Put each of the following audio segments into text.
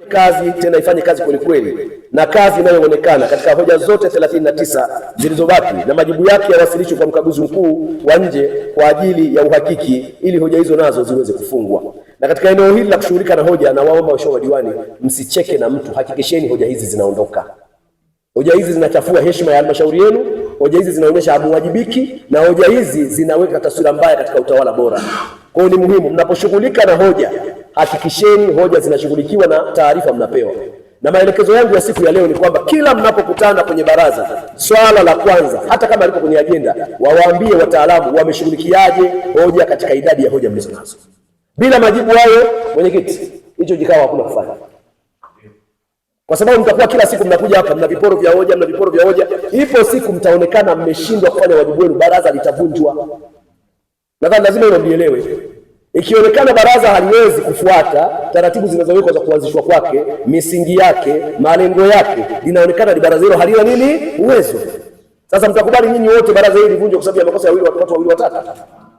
Kazi tena ifanye kazi kweli kweli, na kazi inayoonekana katika hoja zote 39 zilizobaki na majibu yake yawasilishwe kwa mkaguzi mkuu wa nje kwa ajili ya uhakiki, ili hoja hizo nazo ziweze kufungwa. Na katika eneo hili la kushughulika na hoja, na waomba waheshimiwa madiwani, msicheke na mtu, hakikisheni hoja hizi zinaondoka. Hoja hizi zinachafua heshima ya halmashauri yenu, hoja hizi zinaonyesha hamuwajibiki, na hoja hizi zinaweka taswira mbaya katika utawala bora. Kwa hiyo ni muhimu mnaposhughulika na hoja, hakikisheni hoja zinashughulikiwa na taarifa mnapewa. Na maelekezo yangu ya siku ya leo ni kwamba kila mnapokutana kwenye baraza, swala la kwanza, hata kama liko kwenye ajenda, wawaambie wataalamu wameshughulikiaje hoja katika idadi ya hoja mlizonazo. Bila majibu hayo, mwenyekiti, hicho kikao hakuna kufanya, kwa sababu mtakuwa kila siku mnakuja hapa mna viporo vya hoja, mna viporo vya hoja. Ipo siku mtaonekana mmeshindwa kufanya wajibu wenu, baraza litavunjwa. Nadhani lazima hilo mlielewe. Ikionekana baraza haliwezi kufuata taratibu zinazowekwa za kuanzishwa kwake, misingi yake, malengo yake, linaonekana ni baraza hilo halina nini uwezo. Sasa mtakubali nyinyi wote baraza hili livunjwe kwa sababu ya makosa ya watu wawili watatu?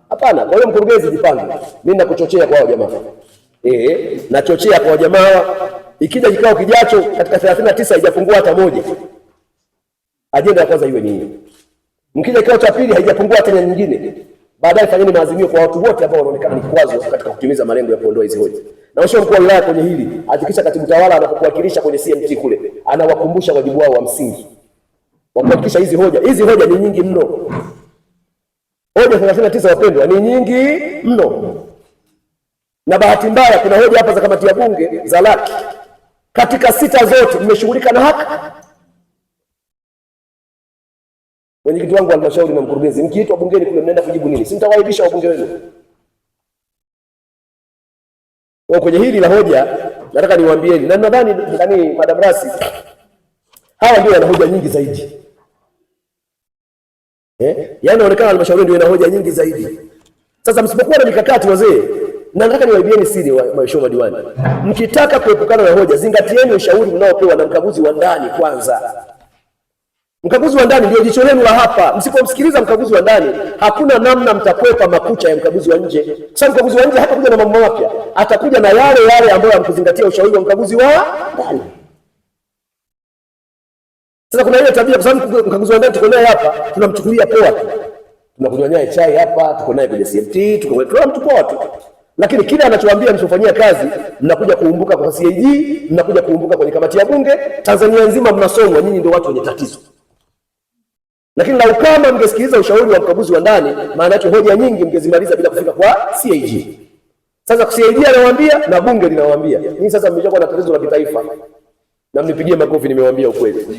Hapana. Kwa hiyo mkurugenzi, jipange. Mimi nakuchochea kwa hao jamaa. Nachochea kwa jamaa hawa. Ikija kikao kijacho katika 39 haijapungua hata moja. Ajenda ya kwanza iwe ni hiyo. Mkija kikao cha pili haijapungua hata nyingine. Baadaye fanyeni maazimio kwa watu wote ambao wanaonekana ni kikwazo katika kutimiza malengo ya kuondoa hizi hoja. Na Mheshimiwa mkuu wa wilaya kwenye hili, hakikisha katibu tawala anapokuwakilisha kwenye CMT kule, anawakumbusha wajibu wao wa msingi wa kuhakikisha hizi hoja. Hizi hoja ni nyingi mno. Hoja 39 wapendwa, ni nyingi mno. Na bahati mbaya kuna hoja hapa za kamati ya bunge za laki. Katika sita zote mmeshughulika na haki. Mwenyekiti wangu wa halmashauri na mkurugenzi, mkiitwa bungeni kule mnaenda kujibu nini? Si mtawaibisha wabunge wenu? Kwa kwenye hili la hoja nataka niwaambieni, na nadhani nani, Madam Rasi, hawa ndio wana hoja nyingi zaidi. Yaani inaonekana halmashauri ndio ina hoja nyingi zaidi. Sasa msipokuwa na mikakati wazee, na nataka niwaibieni siri waheshimiwa madiwani, mkitaka kuepukana na hoja, zingatieni ushauri mnaopewa na mkaguzi wa ndani kwanza. Mkaguzi wa ndani ndio jicho lenu la hapa. Msipomsikiliza mkaguzi wa ndani, hakuna namna mtakwepa makucha ya mkaguzi wa nje. Kwa sababu mkaguzi wa nje hatakuja na mambo mapya, atakuja na yale yale ambayo hamkuzingatia ushauri wa mkaguzi wa ndani. Sasa kuna ile tabia, kwa sababu mkaguzi wa ndani tuko naye hapa, tunamchukulia poa tu, tunakunywa naye chai hapa, tuko naye kwenye CMT, tuko naye mtu poa tu, lakini kile anachoambia msifanyia kazi, mnakuja kuumbuka kwa CAG, mnakuja kuumbuka kwenye kamati ya bunge. Tanzania nzima mnasomwa, nyinyi ndio watu wenye tatizo. Lakini lau kama mngesikiliza ushauri wa mkaguzi wa ndani, maana yake hoja nyingi mngezimaliza bila kufika kwa CAG. Sasa CAG anawaambia na bunge linawaambia. Nyinyi sasa mmeshakuwa na tatizo la kitaifa. Na mnipigie makofi, nimewaambia ukweli.